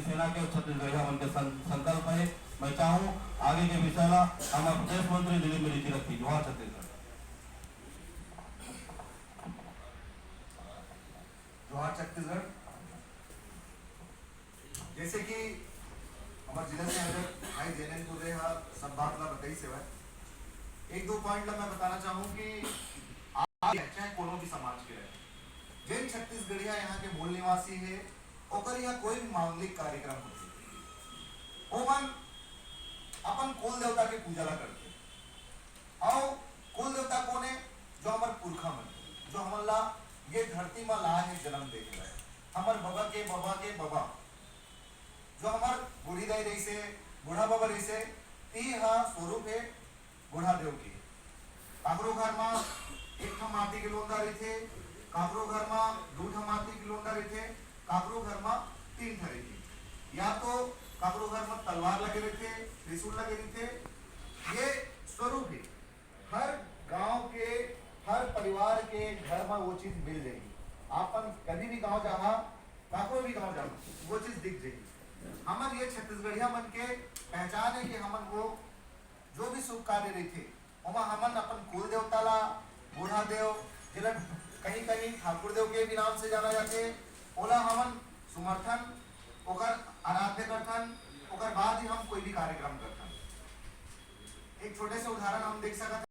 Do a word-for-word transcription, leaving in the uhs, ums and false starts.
सेना के छत्तीसगढ़िया मन के सं-, संकल्प हे। मैं चाहूँ आगे के विषय ला हमर प्रदेश मंत्री दिलीप मेरी जी रखी। जोहार छत्तीसगढ़। जोहार छत्तीसगढ़। जैसे कि हमर जिला संयोजक भाई जैनेंद्र कुर्रे हा सब बात ला बताइस हवय, एक दो पॉइंट ला मैं बताना चाहूँ कि आज चाहे कोनो भी समाज के रहे, जेन छत्तीसगढ़िया यहाँ के मूल निवासी हे, ओकर यहाँ कोई भी मांगलिक कार्यक्रम होथे, ओमन अपन कुल देवता के पूजा ला करथे। अउ कुल देवता कोन हे? जो हमर पुरखा मन, जो हमन ला ये धरती मा लाए हे, जन्म दे हवय, हमर बबा के बबा के बबा, जो हमर बूढ़ी दाई रहिसे, बूढ़ा बबा रहिसे, ती हा स्वरूप हे बूढ़ा देव के। काकरो घर मा एक ठा माटी के लोंदा रहिथे, काकरो घर मा दू ठा माटी के लोंदा रहिथे, काकरो घर मा तीन ठा रहिथे। या तो काकरो घर मा तलवार लगे रहिथे, त्रिशूल लगे रहिथे, ये स्वरूप हे। हर गांव के, हर परिवार के घर मा वो चीज मिल जाही। आपन कभी भी गांव जाहा, काकरो भी गांव जाहा, वो चीज दिख जाही। हमर ये छत्तीसगढ़िया मन के पहचान हे कि हमन वो जो भी शुभ कार्य रहिथे, ओमा हमन अपन कुल देवता ला, बूढ़ा देव, जेला कहीं-कहीं ठाकुर देव के भी नाम से जाना जाथे, ओला हमन समर्थन, ओकर आराध्य करथन, ओकर बाद ही हम कोई भी कार्यक्रम करथन। एक छोटे से उदाहरण हम देख सकत